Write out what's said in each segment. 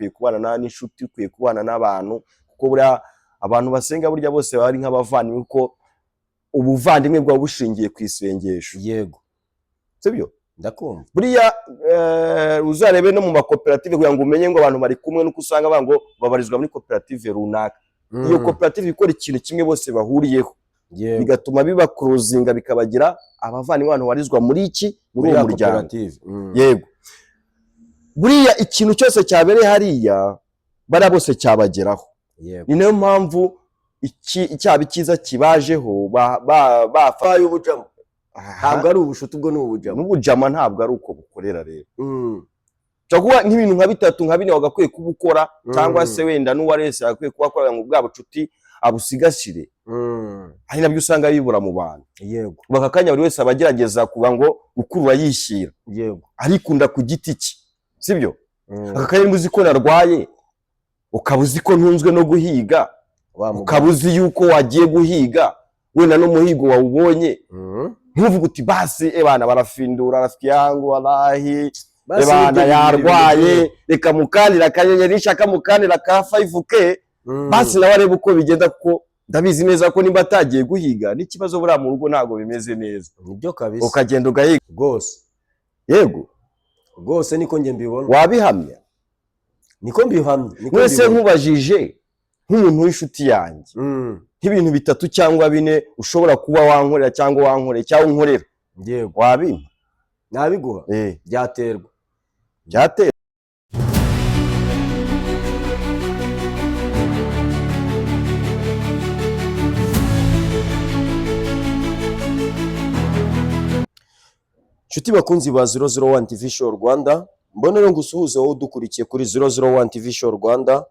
Ukwiye kubana n'inshuti, ukwiye kubana n'abantu, kuko buriya abantu basenga burya bose baba ari nk'abavandimwe, kuko ubuvandimwe bwaba bushingiye ku isengesho. Sibyo? Ndakumva. Buriya uzarebe no mu makoperative, kugira ngo umenye ngo abantu bari kumwe, nuko usanga bavuga ngo babarizwa muri koperative runaka. Iyo koperative ikora ikintu kimwe bose bahuriyeho, bigatuma biba closinga, bikabagira abavandimwe, abantu babarizwa muri iki, muri uwo ya muryango. Koperative. Yego, buriya ikintu cyose cyabereye hariya, bariya bose cyabageraho. Ni nayo mpamvu iki cyaba icyiza kibajeho ba Ayo ubujama ntabwo ari ubushuti, ubwo ni ubujama. N'ubujama ntabwo ari uko bukorera rero. Ushobora kuba nk'ibintu nka bitatu, nka bine wagakwiye kuba ukora, cyangwa se wenda n'uwa wese yagakwiye kuba akora ngo bwa bucuti abusigasire, ari nabyo usanga bibura mu bantu. Ubu aka kanya buri wese aba agerageza kuba ngo gukurura yishyira, arikunda ku giti cye, sibyo? Aka kanya niba uzi ko narwaye, ukaba uzi ko ntunzwe no guhiga, Wa mugabo. ukaba uzi yuko wagiye guhiga, wenda n'umuhigo wawubonye, ntuvuge uti: "Basi ebana barafindura, rafiki yangu, wallahi." Basi Ebana nibyo yarwaye, bintu. reka mukandira akanyenyeri, nshaka mukandira ka 5K, basi nawe arebe uko bigenda, kuko ndabizi neza ko nimba atagiye guhiga n'ikibazo buriya mu rugo ntabwo bimeze neza. Nibyo kabisa. Ukagenda ugahiga. Rwose. Yego. Rwose niko njye mbibona. Wabihamya? Niko mbihamya, niko Mwese mbibona. nkubajije nk'umuntu w'inshuti yanjye, nk'ibintu bitatu cyangwa bine ushobora kuba wankorera cyangwa wankoreye cyangwa unkorera, wabimpa? Nabiguha. Byaterwa. Byatera. Nshuti bakunzi ba 001 TV Show Rwanda, mbonero ngusuhuze wowe udukurikiye kuri 001 TV Show Rwanda,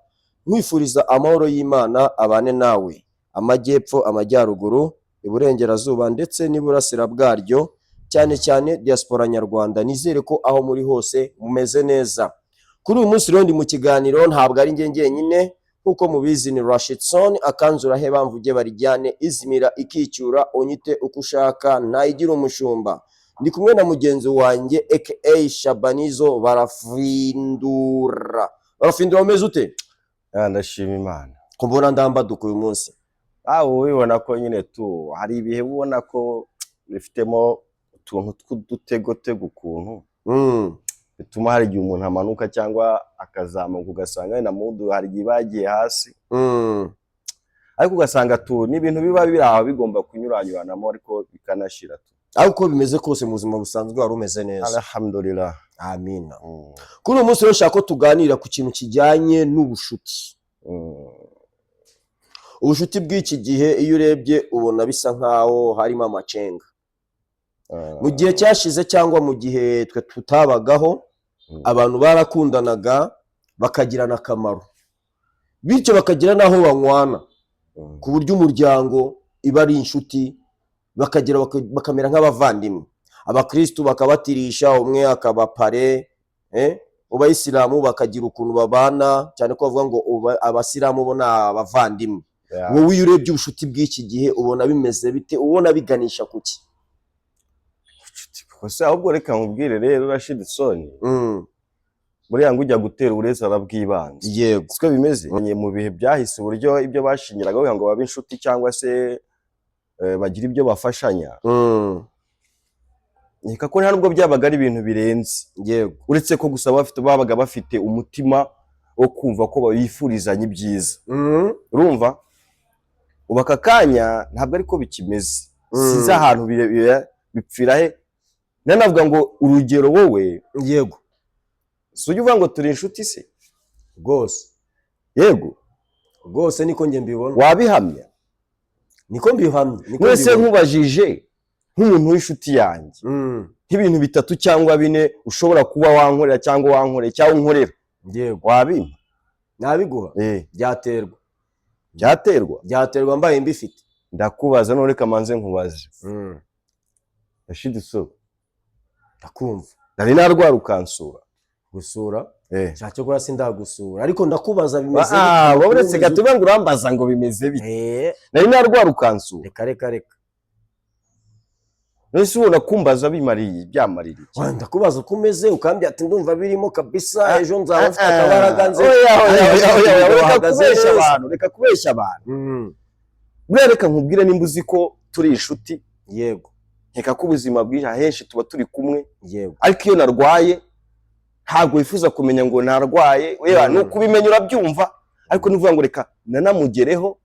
nkwifuriza amahoro y'Imana abane nawe, amajyepfo, amajyaruguru, iburengerazuba ndetse n'iburasira bwaryo, cyane cyane diaspora nyarwanda. Nizere ko aho muri hose mumeze neza. Kuri uyu munsi rero ndi mu kiganiro, ntabwo ari njye njyenyine. Nk'uko mubizi ni Rashidson akanzura he bamvuge barijyane izimira ikicyura, unyite uko ushaka, ntayigira umushumba. Ndi kumwe na mugenzi wanjye aka Shabanizo Barafindura. Barafindura, umeze ute? Ah, ndashima Imana. Ko mbona ndambaduka uyu munsi? Ah, ubibona ko nyine tu hari ibihe ubona ko bifitemo utuntu tw'udutegotego ukuntu, bituma hari igihe umuntu amanuka cyangwa akazamuka, ugasanga wenda mood hari igihe iba yagiye hasi, ariko ugasanga tu ni ibintu biba biri aho bigomba kunyuranyuranamo, ariko bikanashira tu. Ariko uko bimeze kose, mu buzima busanzwe wari umeze neza? Alhamdulillah. Amina. Kuri uyu munsi rero nshaka ko tuganira ku kintu kijyanye n'ubushuti. Ubushuti bw'iki gihe, iyo urebye ubona bisa nkaho harimo amacenga. Mu gihe cyashize cyangwa mu gihe twe tutabagaho, abantu barakundanaga bakagirana akamaro, bityo bakagira n'aho banywana, ku buryo umuryango iba ari inshuti, bakagira bakamera nk'abavandimwe. Abakristu bakabatirisha, umwe akaba pare, abayisilamu bakagira ukuntu babana, cyane ko bavuga ngo abasilamu bo ni abavandimwe. Wowe iyo urebye ubushuti bw'iki gihe ubona bimeze bite? Ubona biganisha kuki? Gusa ahubwo reka nkubwire rero, Rashid Soni, buriya ngo ujya gutera uburezi arabwibanza. Siko bimeze? Mu bihe byahise, uburyo ibyo bashingiraga kugira ngo babe inshuti cyangwa se bagire ibyo bafashanya, nkeka ko nta nubwo byabaga ari ibintu birenze, uretse ko gusa babaga bafite umutima wo kumva ko bifurizanya ibyiza. Urumva ubu aka kanya ntabwo ariko bikimeze. Sinzi ahantu bipfira he. Nanavuga ngo urugero wowe, si ujya uvuga ngo turi inshuti se? Rwose. Yego. Rwose niko njye mbibona. Wabihamya? Niko mbihamya, niko Mwese mbibona. nkubajije nk'umuntu w'inshuti yanjye, nk'ibintu bitatu cyangwa bine ushobora kuba wankorera cyangwa wankoreye cyangwa unkorera, wabimpa? Nabiguha. Byaterwa. Byaterwa. Byaterwa mbaye mbifite. Ndakubaza none, reka manze nkubaze. Rashid so, Ndakumva. nari narwara ukansura? Gusura? Nshatse kora sindagusura, ariko ndakubaza bimeze Ah, bite? wowe uretse gato uvuga ngo urambaza ngo bimeze bite. Nari narwara ukansura? Reka, reka, reka. None se ubona kumbaza bimariye, byamarira iki? Wenda kubaza uko umeze, ukambwira ati: "Ndumva birimo kabisa, ejo nzaba mfite Ah, akabaraga nze." Oya, oya, oya, oya, oya, reka Uhagaze kubeshya neza. abantu, reka kubeshya abantu. Buriya reka nkubwire, nimba uzi ko turi inshuti, nkeka ko ubuzima bwinshi ahenshi tuba turi kumwe, ariko iyo narwaye ntabwo wifuza kumenya ngo narwaye. Oya, ni ukubimenya urabyumva, ariko nuvuga ngo reka nanamugereho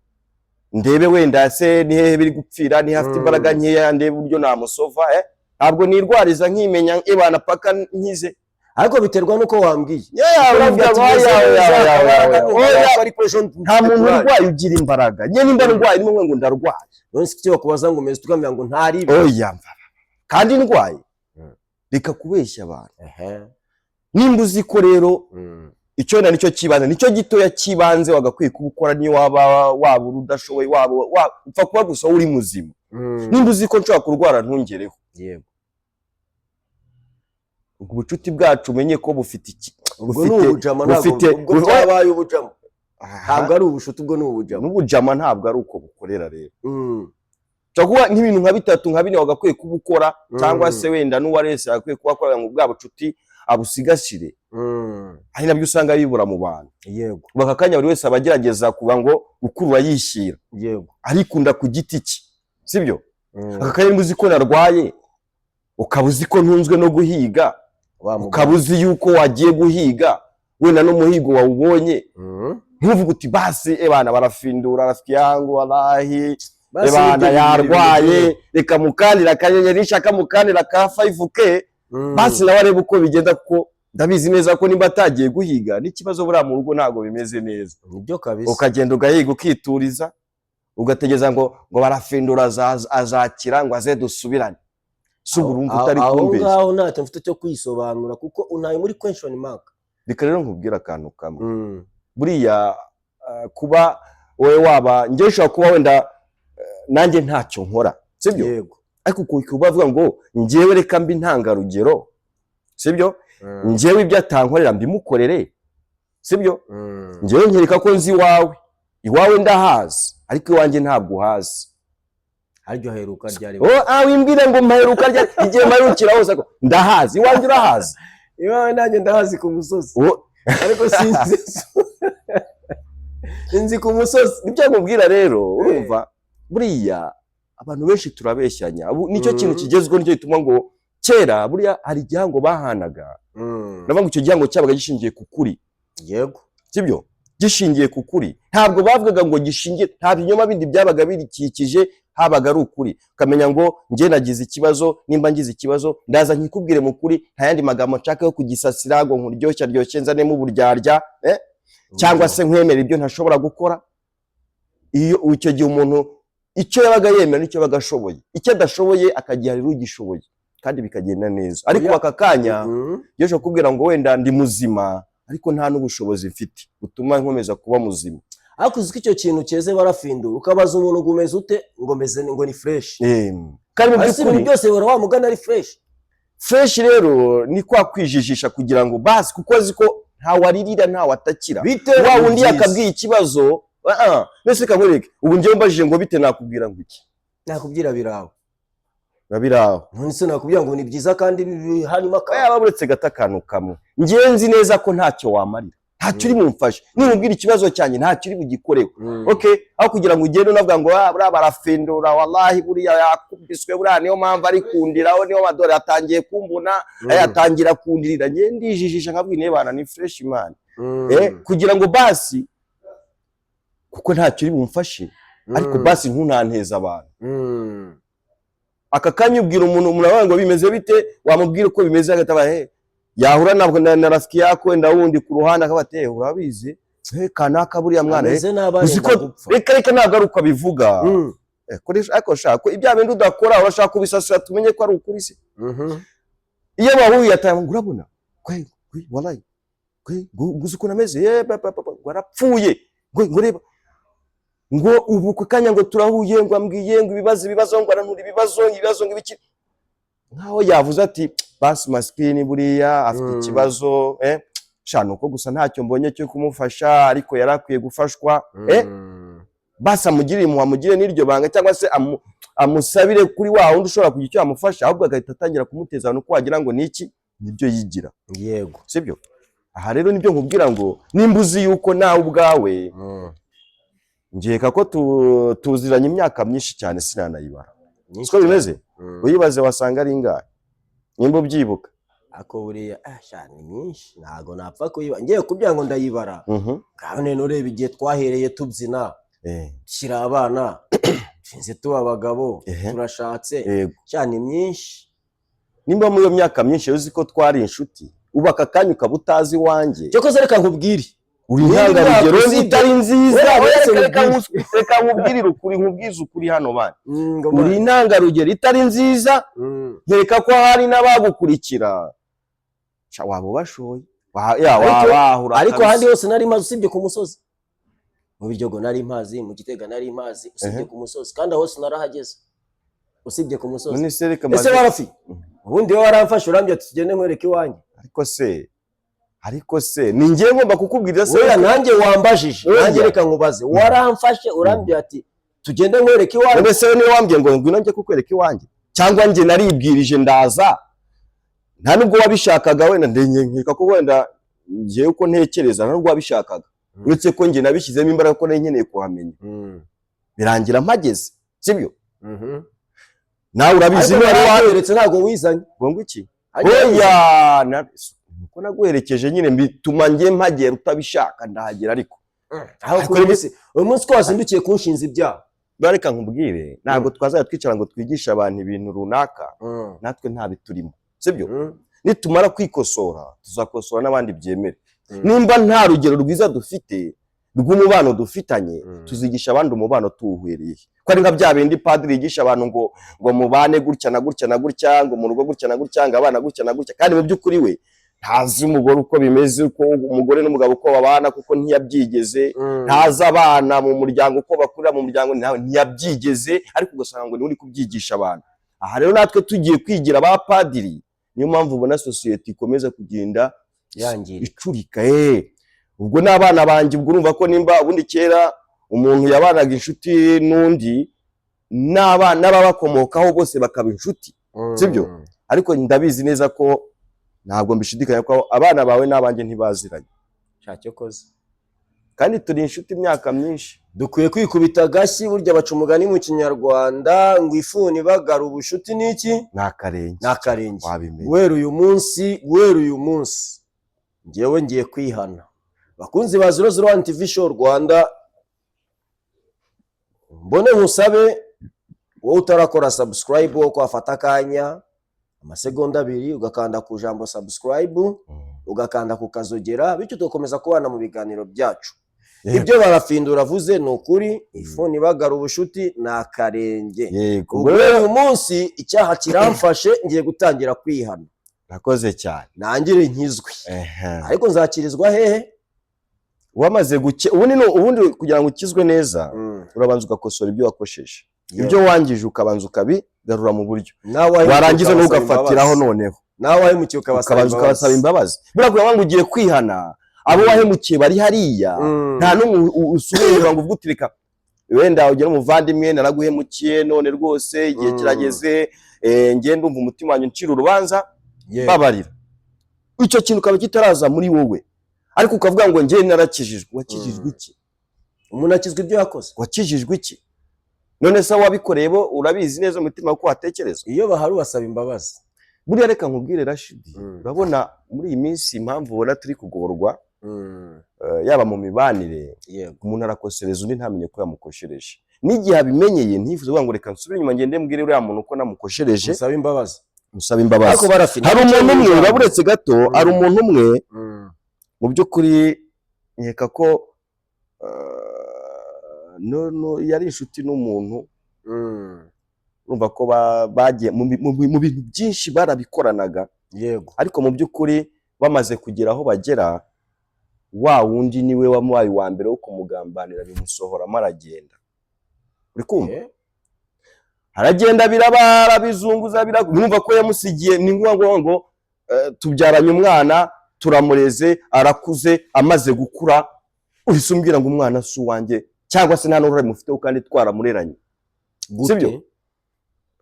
ndebe wenda se ni hehe biri gupfira, niba afite imbaraga nkeya, ndebe uburyo namusova, eh? Ntabwo nirwariza nkimenya ebana paka nkize. Ariko biterwa n'uko wambwiye. Yeah, Uravuga ati, oya, "Meze oya, neza, oya, oya, akabaraga oya, ndumva oya. ko ariko ejo Nta muntu mfite urwaye ugira imbaraga. Njye nimba ndwaye nimwe ngo ndarwaye. None se icyo bakubaza ngo umeze, tukambwira ngo ntari ibi? Oya mva, kandi ndwaye. Reka kubeshya abantu. Nimba uzi ko rero icyo wenda nicyo kibanze, nicyo gitoya kibanze wagakwiye kuba ukora, niyo waba uri udashoboye, waba upfa kuba gusa uri muzima. Nimba uzi ko nshobora kurwara ntungereho, ubwo ubucuti bwacu umenye ko bufite iki? Ubwo ni ubujama, ntabwo ubwo byabaye ubujama, ntabwo ari ubushuti, ubwo ni ubujama. N'ubujama ntabwo ari uko bukorera rero. Ushobora kuba nk'ibintu nka bitatu, nka bine wagakwiye kuba ukora, cyangwa se wenda n'uwa wese agakwiye kuba akora ngo bwa bucuti abusigasire, ari nabyo usanga bibura mu bantu. Ubu aka kanya buri wese aba agerageza kuba ngo gukurura yishyira, arikunda ku giti cye, sibyo? Aka kanya niba uzi ko narwaye, ukaba uzi ko ntunzwe no guhiga, Wa mugabo. ukaba uzi yuko wagiye guhiga, wenda n'umuhigo wawubonye, ntuvuge uti: "Basi ebana barafindura rafiki yangu, wallahi." Basi Ebana nibyo yarwaye, bintu. reka mukandira akanyenyeri, nishaka mukandira ka 5K, basi nawe arebe uko bigenda, kuko ndabizi neza ko nimba atagiye guhiga n'ikibazo buriya mu rugo ntabwo bimeze neza. Nibyo kabisa. Ukagenda ugahiga, ukituriza, ugategereza ngo barafindura, azakira ngo aze dusubirane. Si ubu urumva utari Aho kumbeshya? ngaho ntacyo mfite cyo kwisobanura, kuko untaye muri question mark. Reka rero nkubwire akantu kamwe. Buriya kuba wowe waba, njyewe ushobora kuba wenda nanjye ntacyo nkora, sibyo? Yego. Ariko kuba bavuga ngo njyewe reka mbi intangarugero, sibyo? Njyewe ibyo atankorera mbimukorere, sibyo? Njyewe nkereka ko nzi iwawe, iwawe ndahazi, ariko iwanjye ntabwo uhazi. Haryo haheruka ryari? Oh, ah, wimbwire ngo mpaheruka ryari, igihe mperukira hose ariko ndahazi, iwanjye urahazi. Iwawe nanjye ndahazi ku musozi. Oh, ariko sinzi, nzi ku musozi. Nibyo nkubwira rero, urumva buriya abantu benshi turabeshyanya. Ubu nicyo kintu kigezweho, nicyo gituma ngo kera buriya hari igihango bahanaga. Ndavuga ngo icyo gihango cyabaga gishingiye ku kuri. Sibyo? Gishingiye ku kuri, ntabwo bavugaga ngo gishingiye, nta binyoma bindi byabaga birikikije, habaga ari ukuri. Ukamenya ngo njye nagize ikibazo, nimba ngize ikibazo ndaza nkikubwire mu kuri, nta yandi magambo nshaka yo kugisasira ngo nkuryoshya ryoshye nzanemo uburyarya, eh? Cyangwa se nkwemera ibyo ntashobora gukora. Iyo icyo gihe umuntu icyo yabaga yemera nicyo yabaga ashoboye, icyo adashoboye akagiharira ugishoboye, kandi bikagenda neza. Ariko aka kanya iyo ushobora kubwira ngo wenda ndi muzima, ariko nta n'ubushobozi mfite butuma nkomeza kuba muzima. Ariko uzi ko icyo kintu cyeze, barafindura, ukabaza umuntu ngo umeze ute, ngo meze, ngo ni fresh. Kandi mu Ariko ibintu by'ukuri byose bihora wa mugani ari fresh. Fresh rero ni kwa kwijijisha kugira ngo basi, kuko azi ko ntawaririra ntawatakira. Bite? Wa wundi Ni byiza. yakabwiye ikibazo, mbese reka nkwereke, ubu njyewe mbajije ngo bite, nakubwira ngo iki? Nakubwira biraho. Biba biri aho. None se nakubwira ngo ni byiza kandi harimo akantu? Yaba uretse gato akantu kamwe, njyewe nzi neza ko ntacyo wamarira, ntacyo uri bumfashe. Nimubwira ikibazo cyanjye ntacyo uri bugikoreho. Okay, aho kugira ngo ugende unavuga ngo ah, buriya barafindura, wallahi buriya yakubiswe, buriya niyo mpamvu ari kundiraho, niyo madore atangiye kumbona, atangira kundirira, njye ndijijisha nkabwira niba ni fresh man, kugira ngo basi, kuko ntacyo uri bumfashe, ariko basi ntunanteze abantu. Aka kanya ubwira umuntu, umuntu aravuga ngo bimeze bite, wamubwira uko bimeze agahita he yahura na rafiki yako wenda wundi ku ruhande akaba ati: "Eh, urabizi, kanaka buriya mwana, Ameze nabi, uzi ko arenda gupfa." Reka reka, ntabwo ari uko abivuga. Koresha, ariko shaka ibya bindi udakora urashaka kubisasira tumenye ko ari ukuri se? Iyo bahuye atanga ngo urabona kwe kwe, wallahi kwe, ngo uzi ukuntu ameze, ye ba, ba, ba, ba, ngo arapfuye, ngo reba ngo ubu ku kanya ngo turahuye, ngo ambwiye ngo ibibazo ngo arantura ibibazo ngo ibiki, nkaho yavuze ati basi masikini buriya afite ikibazo, sha nuko gusa ntacyo mbonye cyo kumufasha, ariko yari akwiye gufashwa. Basi amugirire impuhwe, amugire n'iryo banga, cyangwa se amusabire kuri wa wundi ushobora kugira icyo yamufasha, ahubwo agahita atangira kumuteza abantu ko wagira ngo ni iki, nibyo yigira. Sibyo? Aha rero nibyo nkubwira ngo nimba uzi yuko nawe ubwawe, nkeka ko tuziranye imyaka myinshi cyane, sinanayibara. Myinshi Siko bimeze? cyane. Uyibaze wasanga ari ingahe, nimba ubyibuka. Ako buriya sha ni myinshi, ntago napfa kuyiba ngiye kubyanga ngo ndayibara. Kandi nureba igihe twahereye tubyina, dushyira abana, sinzi, tuba abagabo, turashatse. Sha ni myinshi. Nimba muri iyo myaka myinshi uzi ko twari inshuti, ubu aka kanya ukaba utazi iwanjye, Cyokoze reka nkubwire. Uri Niba intangarugero usibye- itari nziza. Oya, Oya, uretse reka nkubwire. Reka nkubwirire ukuri, nkubwize ukuri hano bana. Ngo Uri mwana. intangarugero itari nziza. Nkeka ko hari n'abagukurikira. Sha, waba ubashoye. Ya, wabahura Ariko kabisa. ahandi hose nari mazi usibye ku musozi. Mu Biryogo nari mpazi, mu Gitega nari mpazi, usibye ku musozi. Kandi aho hose narahageze usibye ku musozi. None se reka Ese barafi, ubundi wowe waramfashe urambye ati tugende nkwereke iwanjye. Ariko se ni njye ngomba kukubwira se? Oya, nanjye wambajije. Oya. Nanjye reka nkubaze, waramfashe urambye ati tugende nkwereke iwanjye? None se niwe wambwiye ngo ngwino njye kukwereka iwanjye, cyangwa njye naribwirije ndaza? Nta nubwo wabishakaga wenda, nkeka ko wenda njyewe uko ntekereza nta nubwo wabishakaga, uretse ko njye nabishyizemo imbaraga ko nari nkeneye kuhamenya, birangira mpageze, sibyo? Nawe urabizi. Ariko Niba wari narakweretse, ntabwo wizanye. Ngo iki? Ariko wizanye. Oya, nuko naguherekeje nyine bituma njye mpagera utabishaka, ndahagera ariko. Aho Ariko kuri uyu munsi ko wazindukiye kunshinza ibyaha. Reka nkubwire, ntabwo twazajya twicara ngo twigishe abantu ibintu runaka natwe nta biturimo, sibyo? Nitumara kwikosora tuzakosora n'abandi byemere. Nimba nta rugero rwiza dufite rw'umubano dufitanye, tuzigisha abandi umubano tuwuhwereye ko ari nka bya bindi padiri yigisha abantu ngo mubane gutya na gutya na gutya, ngo mu rugo gutya na gutya, ngo abana gutya na gutya, kandi mu by'ukuri we ntazi umugore uko bimeze, uko umugore n'umugabo uko babana, kuko ntiyabyigeze. Ntazi abana mu muryango uko bakurira mu muryango, nawe ntiyabyigeze, ariko ugasanga ngo niwe uri kubyigisha abantu. Aha rero natwe tugiye kwigira ba padiri, niyo mpamvu ubona sosiyete ikomeza kugenda Yangirika. icurika. Ubwo n'abana banjye, ubwo urumva ko nimba ubundi kera umuntu yabanaga inshuti n'undi, n'abana n'ababakomokaho bose bakaba inshuti, sibyo? Ariko ndabizi neza ko ntabwo mbishidikanya ko abana bawe n'abanjye ntibaziranye. Ntacyo koze. Kandi turi inshuti imyaka myinshi. Dukwiye kwikubita agashyi. Burya baca umugani mu Kinyarwanda ngo ifuni ibagara ubushuti ni iki? Ni akarenge. Ni akarenge. Wabimenye. Guhera uyu munsi ngewe ngiye kwihana. Bakunzi ba 001 TV Show Rwanda, mbone nkusabe wowe utarakora subscribe, wo kwafata akanya amasegonda 2 ugakanda ku jambo subscribe, ugakanda ku kazogera, bityo tugakomeza kubana mu biganiro byacu. Ibyo Barafindura avuze ni ukuri, ifuni ibagara ubushuti ni akarenge. Yego. Ubwo rero uyu munsi icyaha kiramfashe, ngiye gutangira kwihana. Urakoze cyane. Nangire nkizwe. Ariko nzakirizwa hehe? Wamaze guke ubundi ubundi kugira ngo ukizwe neza, urabanza ugakosora ibyo wakosheje, ibyo wangije ukabanza ukabigarura mu buryo, Nawe wahemukiye warangiza ukabasaba ntugafatiraho imbabazi. Noneho Nawe wahemukiye ukabasaba ukabanza ukabasaba imbabazi. Buriya kugira ngo ugiye kwihana, abo wahemukiye bari hariya, nta n'umwe usubira inyuma ngo uvuge uti reka wenda ugere umuvandimwe naraguhemukiye, none rwose igihe kirageze, njye ndumva umutima wanjye uncira urubanza, babarira. Icyo kintu ukaba kitaraza muri wowe, ariko ukavuga ngo njye narakijijwe. Wakijijwe iki? Umuntu akizwa ibyo yakoze. Wakijijwe iki? None se wabikoreye bo urabizi neza umutima ko watekereza? Iyo bahari ubasaba imbabazi. Buriya reka nkubwire Rashidi, urabona muri iyi minsi impamvu ubona turi kugorwa, yaba mu mibanire, umuntu arakosereza undi ntamenye ko yamukoshereje, n'igihe abimenyeye ntifuze kuvuga ngo reka nsubire inyuma ngende mbwire uriya muntu ko namukoshereje, Musaba imbabazi. Musaba imbabazi. Ariko barafina Hari umuntu umwe, uraburetse gato, hari umuntu umwe mu by'ukuri nkeka ko no, yari inshuti n'umuntu, urumva ko bagiye mu bintu byinshi barabikoranaga, ariko mu by'ukuri bamaze kugera aho bagera, wa wundi niwe wamubaye uwa mbere wo kumugambanira, bimusohoramo aragenda. Uri kumva? Aragenda, birabara bizunguza, urumva ko yamusigiye, ni ngombwa ngo tubyaranye umwana, turamureze, arakuze, amaze gukura uhise umbwira ngo umwana si uwanjye. Cyangwa se nta n'uruhare mufiteho kandi twaramureranye. Gute? Sibyo?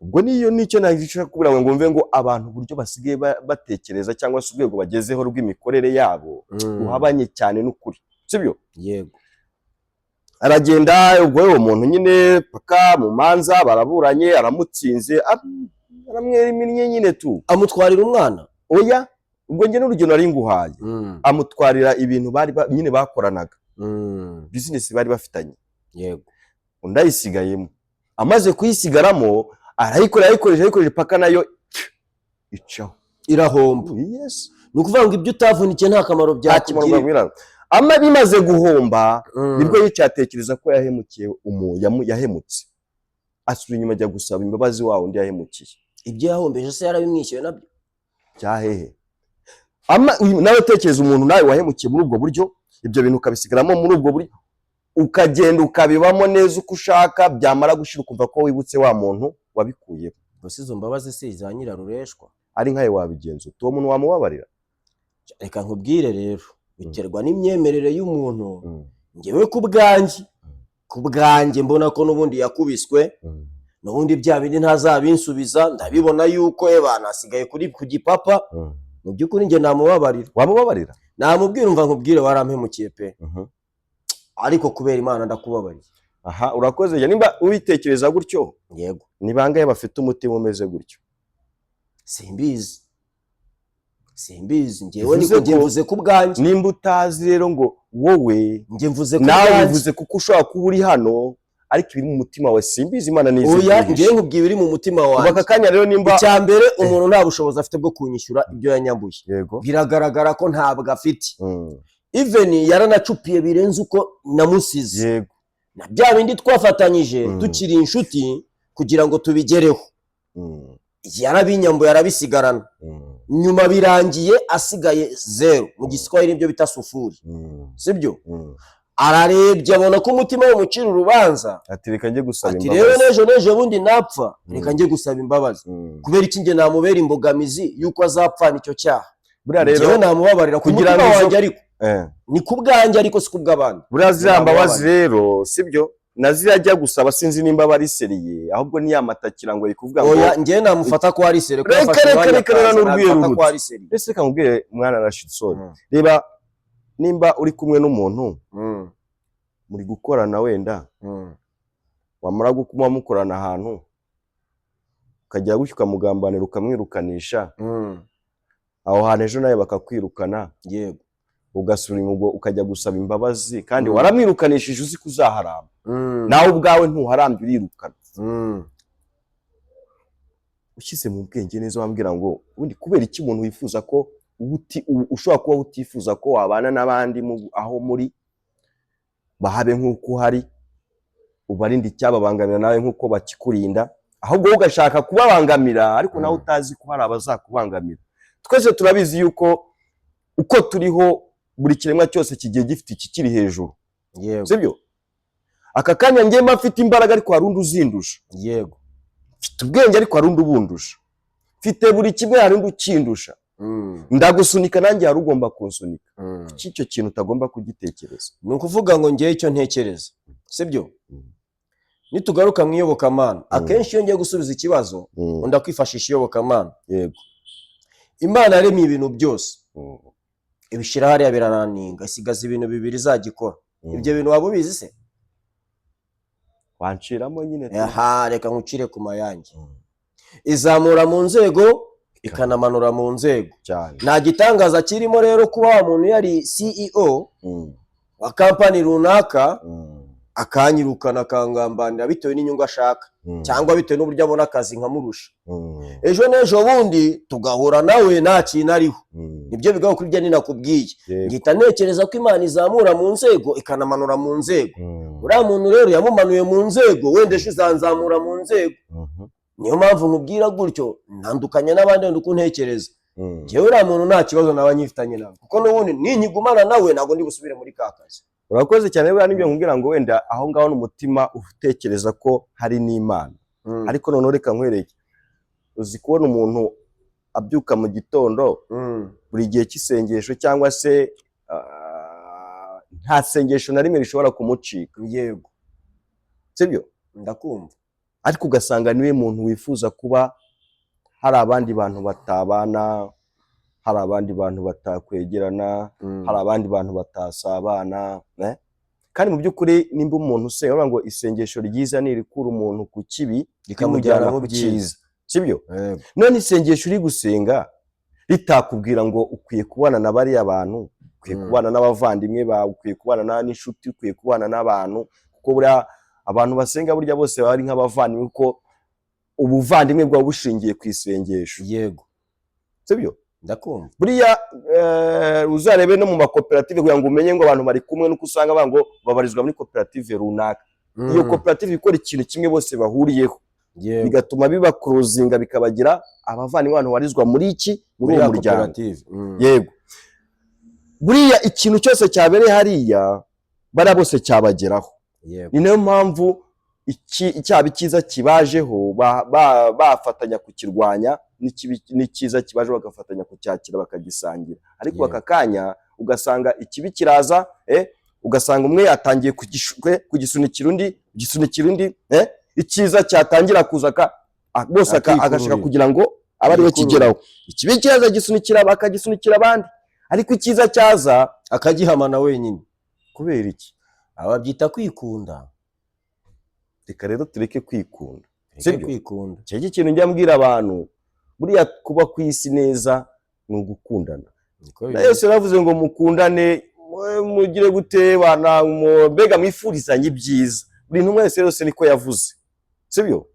Ubwo niyo nicyo nashaka kubwira ngo mve ngo abantu uburyo basigaye batekereza cyangwa se urwego bagezeho rw'imikorere yabo ruhabanye cyane n'ukuri, sibyo? Yego. Aragenda, ubwo uwo muntu nyine paka mu manza baraburanye, aramutsinze, aramwera iminnye nyine tu. Amutwarira umwana? Oya, ubwo njye n'urugero nari nguhaye. Amutwarira ibintu bari nyine bakoranaga, business bari bafitanye. Undi ayisigayemo. Amaze kuyisigaramo, arayikora, arayikoresha, arayikoresha paka nayo icaho. Irahomba. Yes. Ni ukuvuga ngo ibyo utavunikiye nta kamaro Nta kimaro byakugirira. bwabwira. Ama bimaze guhomba, nibwo yicaye atekereza ko yahemukiye yahemutse, asubira inyuma ajya gusaba imbabazi wa wundi yahemukiye. Ibyo yahombeje se yarabimwishyuye nabyo? Cyahehe? Nawe tekereza umuntu nawe wahemukiye muri ubwo buryo, ibyo bintu ukabisigaramo muri ubwo buryo, ukagenda ukabibamo neza uko ushaka, byamara gushira ukumva ko wibutse wa muntu wabikuyeho. Gusa izo mbabazi si iza nyirarureshwa. Ari nkawe wabigenza ute? Uwo muntu wamubabarira? Reka nkubwire rero, biterwa n'imyemerere y'umuntu. Njyewe ku bwanjye mbona ko n'ubundi yakubiswe, n'ubundi bya bindi ntazabinsubiza. Ndabibona yuko ebana asigaye kuri ku gipapa. Mu by'ukuri njye namubabarira. Wamubabarira? Namubwira: "Umva nkubwire, warampemukiye pe, ariko kubera Imana ndakubabariye." Aha urakoze. Jya nimba ubitekereza gutyo, ni bangahe bafite umutima umeze gutyo? Simbizi, simbizi njyewe. Bivuze Niko njye ko- mvuze ku bwanjye. Nimba utazi rero ngo wowe Njye mvuze ku nawe bwanjye. bivuze kuko ushobora kuba uri hano, ariko ibiri mu mutima wawe simbizi, Imana nizi Oya, ibyihishe. njyewe nkubwiye ibiri mu mutima Kuva wanjye. aka kanya rero nimba Icya mbere, umuntu nta bushobozi afite bwo kunyishyura ibyo yanyambuye. Biragaragara ko ntabwo afite. Even yaranacupiye birenze uko namusize. Na bya bindi twafatanyije tukiri inshuti kugira ngo tubigereho, yarabinyambuye, arabisigarana. Nyuma birangiye asigaye zeru, mu Giswahili nibyo bita sufuri. Sibyo? Ararebye abona ko umutima we umucira urubanza. Ati: "Reka njye gusaba Ati: "Rero imbabazi." N'ejo bundi napfa, reka njye gusaba imbabazi." Kubera iki njye namubera imbogamizi y'uko azapfana icyo cyaha? Buriya rero Njyewe namubabarira ku kugira mutima ngo wanjye, ariko ni ku bwanjye, ariko si ku bw'abandi. Buriya ziriya mbabazi Namubabarira. rero, sibyo, na ziriya ajya gusaba, sinzi nimba aba ari sérieux, ahubwo niyamatakira ngo kuvuga ngo Oya, njyewe namufata ko ari sérieux, ko Reka, yafashe reka, umwanya reka, reka, akaza, n'urwiyerurutse. namufata ko ari sérieux. Ese reka nkubwire, mwana Rashid Soni, reba nimba uri kumwe n'umuntu muri gukorana, wenda wamara kuba mukorana ahantu, ukajya gutyo ukamugambanira, ukamwirukanisha aho hantu, ejo nawe bakakwirukana, ugasubira inyuma ukajya gusaba imbabazi kandi waramwirukanishije uzi ko uzaharamba, nawe ubwawe ntuharambye, urirukana. Ushyize mu bwenge neza, wambwira ngo ubundi kubera iki umuntu wifuza ko ushobora kuba utifuza ko wabana n'abandi aho muri bahabe nk'uko uhari, ubarinda icyababangamira nawe nk'uko bakikurinda, ahubwo wowe ugashaka kubabangamira, ariko nawe utazi ko hari abazakubangamira? Twese turabizi yuko uko turiho, buri kiremwa cyose kigiye gifite ikikiri hejuru. Sibyo? Aka kanya njye mba mfite imbaraga, ariko hari undi uzindusha. Mfite ubwenge, ariko hari undi ubundusha. Mfite buri kimwe, hari undi ukindusha. Ndagusunika, nanjye hari ugomba kunsunika. Kuki icyo kintu utagomba kugitekereza? Ni ukuvuga ngo ngewe icyo ntekereza, sibyo? Nitugaruka mu iyobokamana, akenshi iyo ngiye gusubiza ikibazo nkunda kwifashisha iyobokamana. Imana yaremye ibintu byose, ibishyira hariya, biraraninga, isigaza ibintu bibiri izajya ikora. Ibyo bintu waba ubizi se? Wanciramo nyine tu. Aha, reka nkucire ku mayange. Izamura mu nzego, ikanamanura mu nzego. Nta gitangaza kirimo rero kuba wa muntu yari CEO wa kampani runaka, akanyirukana, akangambanira bitewe n'inyungu ashaka cyangwa bitewe n'uburyo abona akazi nkamurusha. Ejo n'ejo bundi tugahura nawe nta kintu ariho. Nibyo bigaho kuri byo ninakubwiye. Ngihita ntekereza ko Imana izamura mu nzego, ikanamanura mu nzego. Uriya muntu rero yamumanuye mu nzego, wenda ejo izanzamura mu nzego. Niyo mpamvu nkubwira gutyo, ntandukanye n'abandi wenda uko ntekereza. Njyewe uriya muntu nta kibazo naba nyifitanye nawe, kuko n'ubundi ninkigumana nawe ntabwo ndi busubire muri ka kazi. Urakoze cyane. Buriya nibyo nkubwira ngo wenda aho ngaho ni umutima utekereza ko hari n'Imana. Ariko noneho reka nkwereke, uzi kubona umuntu abyuka mu gitondo buri gihe cy'isengesho, cyangwa se nta sengesho na rimwe rishobora kumucika? Sibyo? Ndakumva. Ariko ugasanga niwe muntu wifuza kuba hari abandi bantu batabana, hari abandi bantu batakwegerana, hari abandi bantu batasabana, eh? Kandi mu by'ukuri nimba umuntu usenga, bavuga ngo isengesho ryiza ni irikura umuntu ku kibi rikamujyana rimujyana mu ku byiza. cyiza, sibyo? Yego. None isengesho uri gusenga ritakubwira ngo ukwiye kubana na bariya bantu, ukwiye kubana n'abavandimwe bawe, ukwiye kubana n'inshuti, ukwiye kubana n'abantu, kuko buriya abantu basenga burya bose baba ari nk'abavandimwe, kuko ubuvandimwe bwaba bushingiye ku isengesho. Yego. Sibyo? Ndakumva. Buriya uzarebe no mu makoperative, kugira ngo umenye ngo abantu bari kumwe, nuko usanga bavuga ngo babarizwa muri koperative runaka. Iyo koperative ikora ikintu kimwe bose bahuriyeho, bigatuma bibakorozinga, bikabagira abavandimwe, abantu babarizwa muri iki, muri uwo ya muryango. Koperative. Yego, buriya ikintu cyose cyabereye hariya, bariya bose cyabageraho. Ni nayo mpamvu icyaba icyiza kibajeho bafatanya kukirwanya, n'icyiza kibajeho bagafatanya kucyakira, bakagisangira. Ariko aka kanya ugasanga ikibi kiraza, ugasanga umwe yatangiye kugisunikira undi, gisunikira undi, icyiza cyatangira kuza bose Akikururira. agashaka kugira ngo abe ariwe Yikururira. kigeraho. Ikibi kiraza gisunikira, bakagisunikira abandi, ariko icyiza cyaza akagihamana wenyine. Kubera iki? Ababyita kwikunda. Reka rero tureke kwikunda. Reke Sibyo? kwikunda. Icyo kintu njya mbwira abantu, buriya kuba ku isi neza ni ugukundana. Niko Na bimeze. Yesu yaravuze ngo mukundane, mugire gute bana, mbega mwifurizanye ibyiza. Buri ntumwa yose yose niko yavuze, sibyo?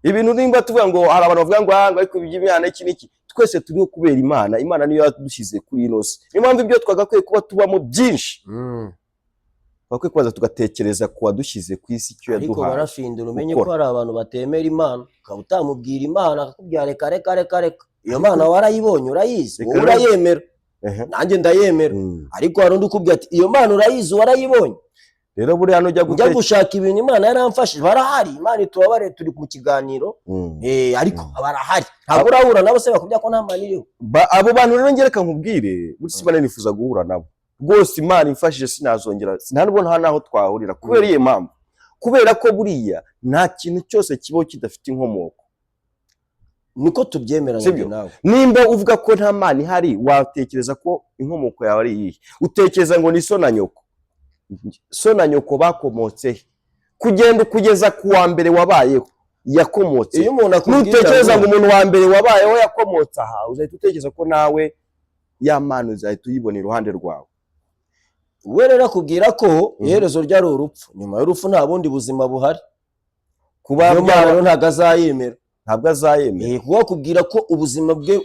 Ibintu nimba tuvuga ngo hari abantu bavuga ngo ah, ngo ariko iby'Imana iki n'iki, twese turiho kubera Imana. Imana niyo yadushyize kuri ino si. Niyo mpamvu ibyo twagakwiye kuba tubamo byinshi, twagakwiye kubanza tugatekereza ku wadushyize ku isi, icyo Ariko yaduhaye barafindura, umenye ko gukora. hari abantu batemera Imana, ukaba utamubwira Imana akakubwira reka reka reka reka. Iyo Mana warayibonye, urayizi? Reka Wowe urayemera, nanjye ndayemera, ariko hari undi ukubwira ati iyo Mana urayizi, warayibonye? Rero buriya nujya Njya gutekereza gushaka ibintu Imana yaramfashije, barahari. Imana itubabare, turi mu kiganiro, ariko barahari. Ntabwo urahura nabo se bakubwira ko nta Mana iriho? Abo bantu rero ngereka nkubwire, burya Imana nifuza guhura nabo rwose. Imana imfashije sinazongera, nta nubwo nta n'aho twahurira. Kubera iyo mpamvu, kubera ko buriya nta kintu cyose kibaho kidafite inkomoko. Niko tubyemeranya Sibyo? nawe. Nimba uvuga ko nta Mana ihari, watekereza ko inkomoko yawe ari iyihe? Utekereza ngo ni so na nyoko? So na nyoko bakomotse he? Kugenda kugeza ku wa mbere wabayeho yakomotse he? Iyo umuntu akubwira Nutekereza ngo umuntu wa mbere wabayeho yakomotse aha, uzahita utekereza ko nawe ya mpano uzahita uyibona iruhande rwawe. We rero akubwira ko iherezo ryari urupfu, nyuma y'urupfu nta bundi buzima buhari. Kuba Niyo Mana rero ntabwo azayemera. Ntabwo azayemera. Kuko akubwira ko ubuzima bwe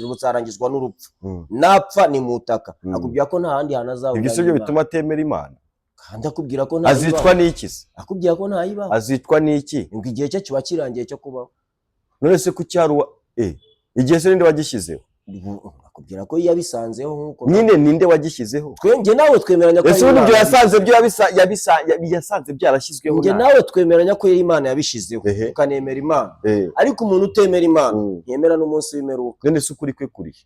buzarangizwa n'urupfu, napfa ni mu butaka. Akubwira ko nta handi hantu azahurira Ibyo si byo n'Imana. bituma atemera Imana? Kandi akubwira ko nta Azicwa yibaho. n'iki se? Akubwira ko nta yibaho. Azicwa n'iki? Ngo igihe cye kiba kirangiye cyo kubaho. None se kuki hari uwa igihe se ninde wagishyizeho? Akubwira ko yabisanzeho nk'uko Nyine ninde wagishyizeho? Twe, njye nawe twemeranya ko Ese ari ubundi ibyo Imana. yasanze byo yasanze byarashyizweho Njye nabi? nawe twemeranya ko Imana yabishizeho, tukanemera Imana. Ariko umuntu utemera Imana ntiyemera n'umunsi w'imperuka. None se ukuri kwe kurihe?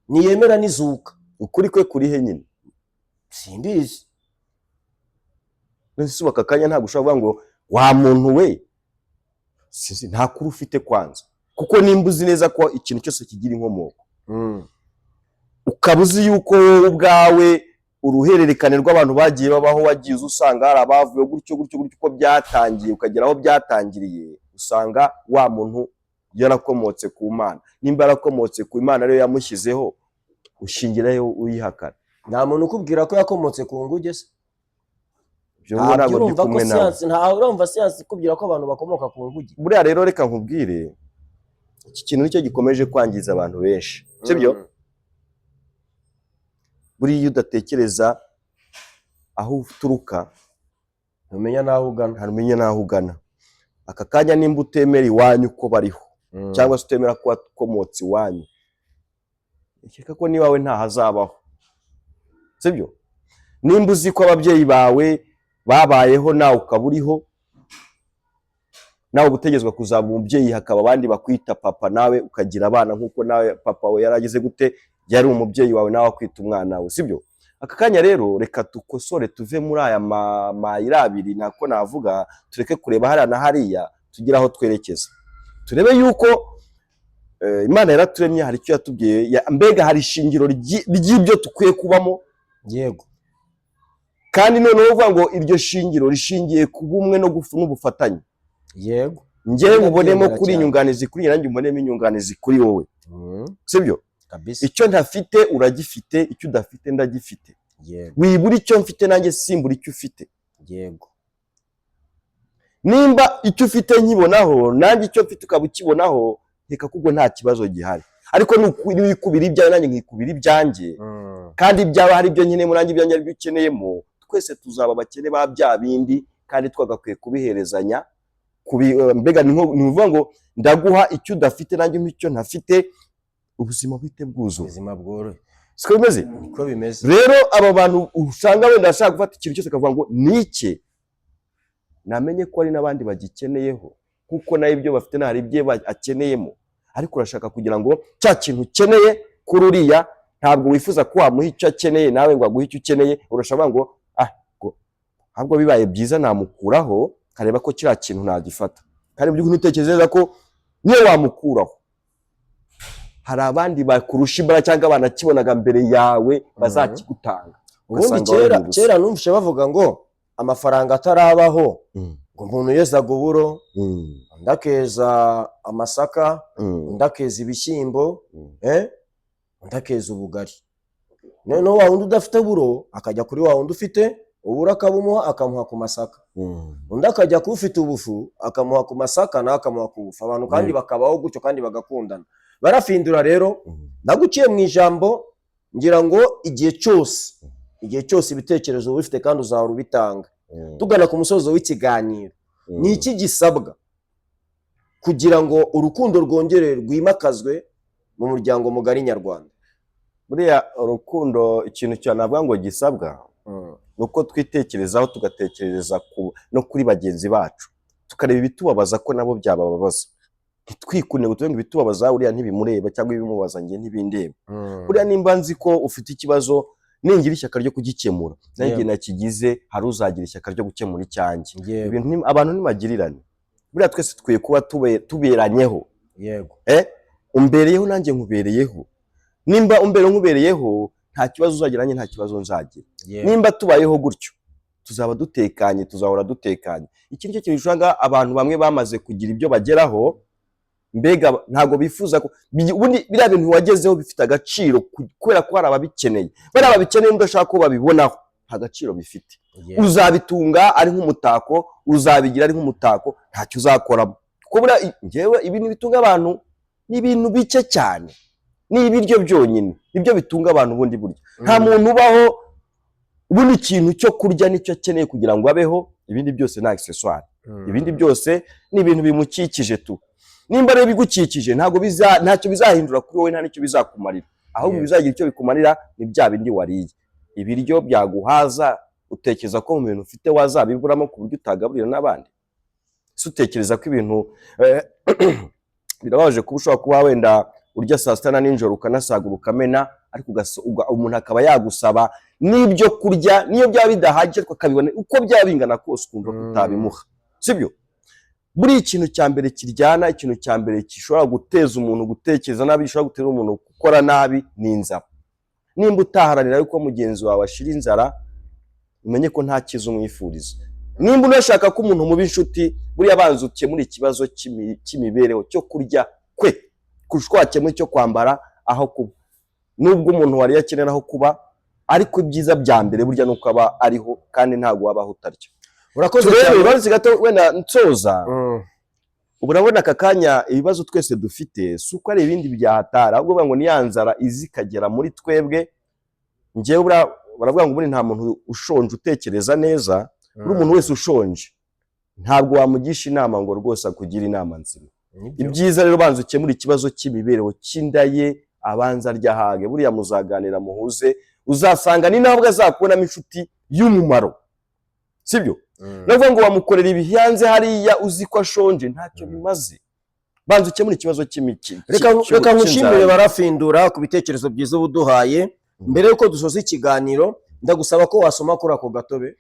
Ntiyemera n'izuka. Ukuri kwe kurihe nyine? Simbizi. None se ubu aka kanya ntabwo ushobora kuvuga ngo wa muntu we, sinzi, nta kuri ufite kwanza, kuko nimba uzi neza ko ikintu cyose kigira inkomoko, ukaba uzi yuko wowe ubwawe uruhererekane rw'abantu bagiye babaho, wagiye uza usanga hari abavuye gutyo gutyo gutyo, uko byatangiye ukagera aho byatangiriye, usanga wa muntu yarakomotse ku Mana. Nimba yarakomotse ku Imana ariyo yamushyizeho, ushingirayo uyihakana? Nta muntu ukubwira ko yakomotse ku nguge se? Ibyo ngo ntabwo ndi Urumva ko kumwe nawe. siyansi, ntawe urumva siyansi ikubwira ko abantu bakomoka ku nguge? Buriya rero reka nkubwire, iki kintu nicyo gikomeje kwangiza abantu benshi, sibyo? Buriya iyo udatekereza aho uturuka, ntumenya n'aho ugana. Ntumenya n'aho ugana. Aka kanya nimba utemera iwanyu ko bariho, cyangwa se utemera ko wakomotse iwanyu, nkeka ko n'iwawe ntahazabaho, sibyo? Nimba uzi ko ababyeyi bawe babayeho nawe ukaba uriho, nawe uba utegerezwa kuzaba umubyeyi, hakaba abandi bakwita papa, nawe ukagira abana nk'uko nawe papa we yaragize gute, yari umubyeyi wawe, nawe akwita umwana we, sibyo? Aka kanya rero reka dukosore, tuve muri aya mayira abiri, nako navuga, tureke kureba hariya na hariya, tugire aho twerekeza, turebe yuko Imana yaraturemye, hari icyo yatubwiye, mbega hari ishingiro ry'ibyo dukwiye kubamo. Kandi noneho uvuga ngo iryo shingiro rishingiye ku bumwe no n'ubufatanye. Njyewe nkubonemo Ndabyemera kuri cyane. inyunganizi kuri njye, nanjye umbonemo inyunganizi kuri wowe, sibyo? Kabisa. Icyo ntafite uragifite, icyo udafite ndagifite. Wibura icyo mfite, nanjye simbura icyo ufite. Nimba icyo ufite nkibonaho, nanjye icyo mfite ukaba ukibonaho, reka kubwo nta kibazo gihari. Ariko niwikubira ibyawe, nanjye nkikubira ibyanjye, kandi byaba hari ibyo nkeneyemo, nanjye ibyanjye ari byo ukeneyemo, twese tuzaba abakene ba bya bindi kandi twagakwiye kubiherezanya. Mbega ni ukuvuga ngo ndaguha icyo udafite, nanjye umpa icyo ntafite, ubuzima buhite bwuzura. Ubuzima bworohe. Siko bimeze? Niko bimeze. Rero aba bantu usanga wenda ashaka gufata ikintu cyose akavuga ngo ni icye, namenye ko hari n'abandi bagikeneyeho, kuko nawe ibyo bafite nta hari ibyo akeneyemo. Ariko urashaka kugira ngo cya kintu ukeneye kuri uriya, ntabwo wifuza ko wamuha icyo akeneye nawe ngo aguhe icyo ukeneye. Urashaka ngo ngo ahubwo bibaye byiza namukuraho, nkareba ko kiriya kintu nagifata. Kandi mu by'ukuri ntutekereza ko niyo wamukuraho hari abandi bakurusha imbaraga cyangwa banakibonaga mbere yawe bazakigutanga. Ubundi Ugasanga kera warabibuze. Kera numvise bavuga ngo amafaranga atarabaho, ngo umuntu yezaga uburo, undi akeza amasaka, undi akeza ibishyimbo, undi akeza ubugari. Noneho wa wundi udafite uburo akajya kuri wa wundi ufite uburo, akabumuha, akamuha ku masaka. Undi akajya ku ufite ubufu, akamuha ku masaka, nawe akamuha ku bufu. Abantu kandi bakabaho gutyo kandi bagakundana. Barafindura rero, naguciye mu ijambo, ngira ngo igihe cyose ibitekerezo uba ubifite kandi uzahora ubitanga. Tugana ku musozo w'ikiganiro, ni iki gisabwa kugira ngo urukundo rwongere rwimakazwe mu muryango mugari nyarwanda? Buriya urukundo, ikintu cyane navuga ngo gisabwa ni uko twitekerezaho, tugatekereza no kuri bagenzi bacu, tukareba ibitubabaza ko nabo byabababaza. Ntitwikunde ngo tuve ngo ibitubabaza uriya ntibimureba, cyangwa ibimubaza njye ntibindeba. Buriya nimba nzi ko ufite ikibazo, ningira ishyaka ryo kugikemura, nanjye nakigize, hari uzagira ishyaka ryo gukemura icyanjye. Ibintu abantu ntibagirirane. Buriya twese dukwiye kuba tuberanyeho. Umbereyeho, nanjye nkubereyeho. Nimba umbere nkubereyeho, nta kibazo uzagira, nanjye nta kibazo nzagira. Nimba tubayeho gutyo, tuzaba dutekanye, tuzahora dutekanye. Iki nicyo kintu usanga abantu bamwe bamaze kugira ibyo bageraho, mbega ntabwo bifuza ko ubundi biriya bintu wagezeho bifite agaciro kubera ko hari ababikeneye. Bariya babikeneye udashaka ko babibonaho, nta gaciro bifite. Uzabitunga ari nk'umutako, uzabigira ari nk'umutako, ntacyo uzakoramo. Kuko buriya njyewe ibintu bitunga abantu ni ibintu bike cyane, ni ibiryo byonyine nibyo bitunga abantu. Ubundi burya nta muntu ubaho, ubundi ikintu cyo kurya nicyo akeneye kugira ngo abeho. Ibindi byose ni accessoire, ibindi byose ni ibintu bimukikije tu. Nimba rero bigukikije, ntabwo biza, ntacyo bizahindura kuri wowe, nta n'icyo bizakumarira. Ahubwo bizagira icyo bikumarira ni bya bindi wariye. Ibiryo byaguhaza, utekereza ko mu bintu ufite wazabiburamo ku buryo utagaburira n'abandi? Se utekereza ko ibintu birababaje kuba ushobora kuba wenda urya saa sita na nijoro ukanasagura ukamena, ariko umuntu akaba yagusaba n'ibyo kurya, niyo byaba bidahagije ariko akabibona, uko byaba bingana kose ukumva ko utabimuha, sibyo? Buriya ikintu cya mbere kiryana, ikintu cya mbere gishobora guteza umuntu gutekereza nabi, gishobora guteza umuntu gukora nabi, ni inzara. Nimba utaharanira yuko mugenzi wawe ashira inzara, umenye ko nta cyiza umwifuriza. Nimba unashaka ko umuntu muba inshuti, buriya banza ukemure ikibazo cy'imibereho, cyo kurya kwe, kurusha uko wakemura icyo kwambara, aho kuba. Nubwo umuntu wariye akenera aho kuba, ariko ibyiza bya mbere burya ni uko aba ariho, kandi ntabwo wabaho utarya. Urakoze Turebe cyane. Uretse gato wenda nsoza, ubu urabona aka kanya ibibazo twese dufite si uko ari ibindi byahatara, ahubwo bavuga ngo ni ya nzara iza ikagera muri twebwe. Njyewe buriya baravuga ngo ubundi nta muntu ushonje utekereza neza. Buri umuntu wese ushonje ntabwo wamugisha inama ngo rwose akugire inama nzima. Nibyo. Ibyiza rero, banza ukemure ikibazo cy'imibereho, cy'inda ye, abanza arya ahage. Buriya muzaganira muhuze, uzasanga ni nabwo azakubonamo inshuti y'umumaro, sibyo? Navuga ngo wamukorera ibihanze hariya uzi ko ashonje, ntacyo bimaze. Banza ukemure ikibazo cy'imiki Reka reka nkushimire cy'inzara. Barafindura ku bitekerezo byiza uba uduhaye. Mbere yuko dusoza ikiganiro Ndagusaba ko wasoma kuri ako gatobe.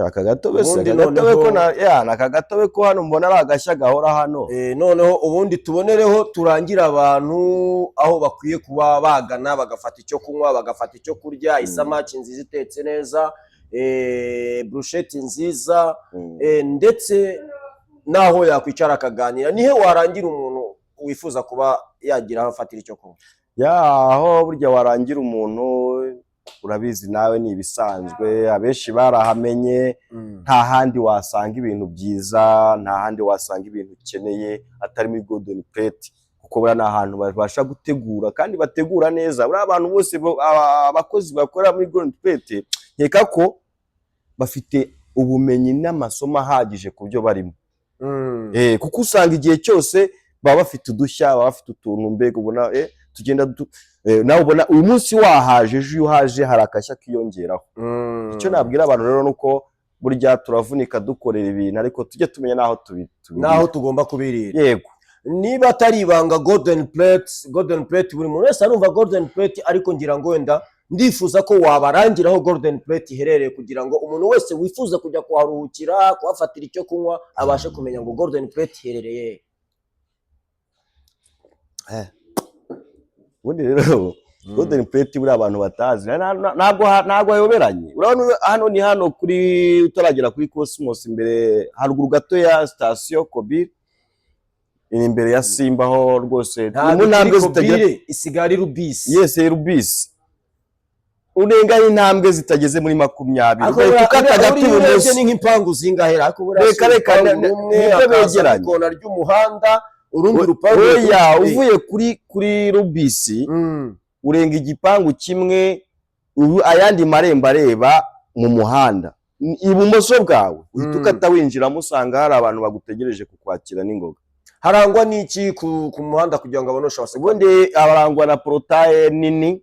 Aka gatobe se? Ubundi Aka gatobe ko noneho- na ya ni aka gatobe ko hano mbona ari agashya gahora hano. Noneho ubundi tubonereho turangire abantu aho bakwiye kuba bagana, bagafata icyo kunywa, bagafata icyo kurya, isamaki nziza itetse neza, brochette nziza, ndetse n'aho yakwicara akaganira. Nihe warangira umuntu wifuza kuba yagira aho afatira icyo kunywa? Ya, aho burya warangira umuntu, urabizi nawe, ni ibisanzwe, abenshi barahamenye. Nta handi wasanga ibintu byiza, nta handi wasanga ibintu ukeneye atari muri Golden Plate, kuko buriya ni ahantu babasha gutegura kandi bategura neza. Buriya abantu bose abakozi bakora muri Golden Plate, nkeka ko bafite ubumenyi n'amasomo ahagije ku byo barimo. Kuko usanga igihe cyose baba bafite udushya, baba bafite utuntu, mbega ubona tugenda nawe ubona uyu munsi wahaje, ejo iyo uhaje hari akashya kiyongeraho. Icyo nabwira abantu rero ni uko burya turavunika dukorera ibintu, ariko tujye tumenya n'aho tubirira. N'aho tugomba kubirira. Yego. Niba atari ibanga, Golden Plate, Golden Plate, buri muntu wese arumva Golden Plate, ariko ngira ngo wenda ndifuza ko wabarangiraho Golden Plate iherereye, kugira ngo umuntu wese wifuza kujya kuharuhukira, kuhafatira icyo kunywa, abashe kumenya ngo Golden Plate iherereye he. Ubundi rero Golden Plate, buriya abantu batazi, ntabwo hayoberanye. Urabona hano ni hano kuri utaragera kuri Cosmos, imbere haruguru gato ya sitasiyo Kobil, iri imbere ya Simba ho rwose, ni Ntabwo mu ntambwe ikiri zitagera Kobire, isigaye ari Rubisi. Yes, Rubisi, urengaho intambwe zitageze muri 20, Ariko ugahita ukata gato buriya urebye ibumoso. ni nk'impangu zingahe? Ariko buriya Reka, si reka, urupangu rumwe, nibyo hakaza begeranye. ikona ry'umuhanda, urundi rupangu. Oya, uvuye kuri Rubisi, urenga igipangu kimwe, ubu ayandi marembo areba mu muhanda ibumoso bwawe, uhita ukata winjiramo, usanga hari abantu bagutegereje kukwakira n'ingoga. Harangwa n'iki ku muhanda kugira ngo abone ushobora? Ubundi abarangwa na portail nini.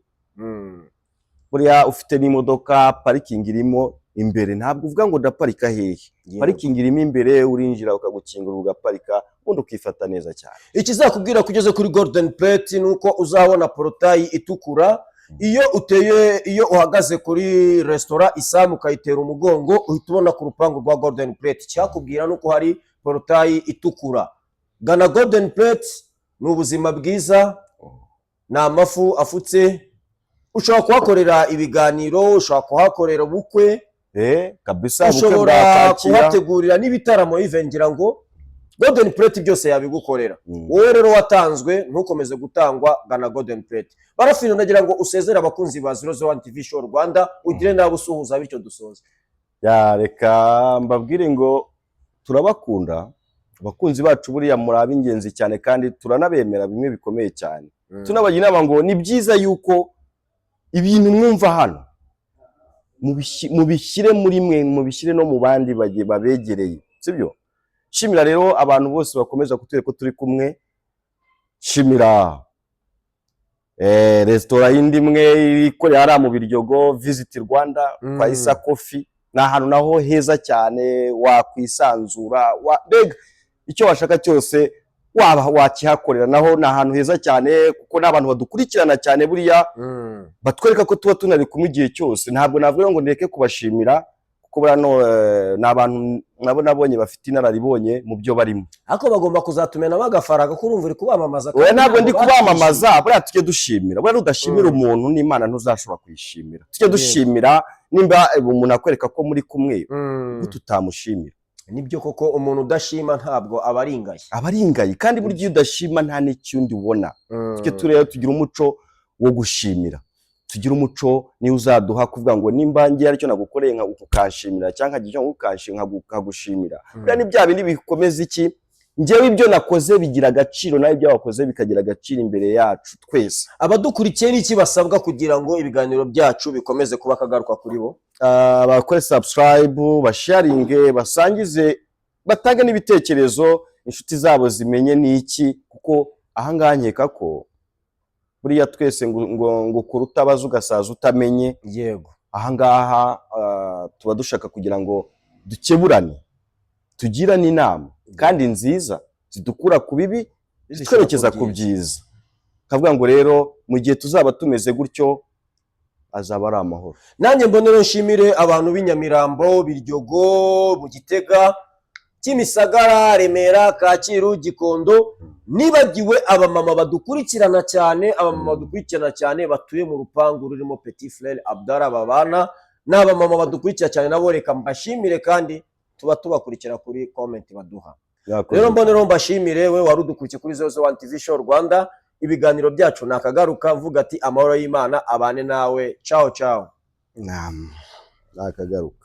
Buriya ufite n'imodoka, parikingi irimo imbere, ntabwo uvuga ngo ndaparika hehe. Parikingi irimo imbere, urinjira ukagukingura, ugaparika, ubundi ukifata neza cyane. Ikizakubwira ko ugeze kuri Golden Plate ni uko uzabona portail itukura. Iyo uteye, iyo uhagaze kuri resitora Isamu ukayitera umugongo, uhita ubona ku rupangu rwa Golden Plate. Icyakubwira ni uko hari portail itukura. Gana Golden Plate, ni ubuzima bwiza, ni amafu afutse. Ushobora kuhakorera ibiganiro, ushobora kuhakorera ubukwe. Kabisa, ubukwe Ushobora bwakwakira. kuhategurira n'ibitaramo even. Ngira ngo Golden Plate byose yabigukorera. Wowe rero watanzwe, ntukomeze gutangwa, gana Golden Plate. Barafina, ndagira ngo usezere abakunzi ba 001 TV Show Rwanda, ugire n'abo usuhuza, bityo dusoze. Ya, reka mbabwire ngo turabakunda abakunzi bacu. Buriya muri ab'ingenzi cyane kandi turanabemera bimwe bikomeye cyane. Tunabagira inama ngo ni byiza yuko ibintu mwumva hano mubishyire muri mwe, mubishyire no mu bandi bagiye babegereye, sibyo? Shimira rero abantu bose bakomeza kutwereka ko turi kumwe. Shimira resitora y'indi imwe ikorera hariya mu Biryogo, Visit Rwanda, kwa Isa Coffee. Ni ahantu naho heza cyane wakwisanzura, mbega icyo washaka cyose waba wakihakorera. Naho ni ahantu heza cyane, kuko n'abantu badukurikirana cyane buriya batwereka ko tuba tunari kumwe igihe cyose. Ntabwo navuga ngo ndeke kubashimira, kuko buriya no, ni abantu nabo nabonye bafite inararibonye mu byo barimo. Ariko bagomba kuzatumenamo agafaranga, ko urumva uri kubamamaza Oya, kandi ntabwo ndi batwishyuye. kubamamaza. Buriya tujye dushimira. Buriya nudashimira umuntu, n'Imana ntuzashobora kuyishimira. Tujye dushimira. Nimba umuntu akwereka ko muri kumwe, gute utamushimira? Nibyo koko, umuntu udashima ntabwo aba aringaye. Aba aringaye, kandi burya iyo udashima nta n'ikindi ubona. Tujye tureba, tugira umuco wo gushimira, tugira umuco niyo uzaduha kuvuga ngo nimba ngiye aricyo nagukoreye nka ukanshimira, cyangwa nkagira icyo nkagushimira. Buriya ni bya bindi bikomeza iki? Njyewe ibyo nakoze bigira agaciro, nawe ibyo wakoze bikagira agaciro imbere yacu twese. Abadukurikiye n'iki basabwa kugira ngo ibiganiro byacu bikomeze kuba akagaruka kuri bo? Ah, bakore subscribe, basharinge, basangize, batange n'ibitekerezo, inshuti zabo zimenye n'iki, kuko ahangaha nkeka ko buriya twese ngo ukure utabaza ugasaza utamenye. Ahangaha tuba dushaka kugira ngo dukeburane, tugirane inama kandi nziza zidukura ku bibi, zitwerekeza ku byiza. Kavuga ngo rero mu gihe tuzaba tumeze gutyo. Azaba ari amahoro. Nanjye mbonero nshimire abantu b'i Nyamirambo, Biryogo, mu Gitega, Kimisagara, Remera, Kacyiru, Gikondo. Nibagiwe abamama badukurikirana cyane, abamama badukurikirana cyane batuye mu rupangu rurimo Petit Frere Abdara babana, ni abamama badukurikira cyane nabo, reka mbashimire, kandi tuba tubakurikira kuri comment baduha. Yakoze. Rero mbonero mbashimire we wari udukurikiye kuri 001 TV Show Rwanda. Ibiganiro byacu nakagaruka. Mvuga ati amahoro y'Imana abane nawe. Ciao ciao. Naam. Nakagaruka.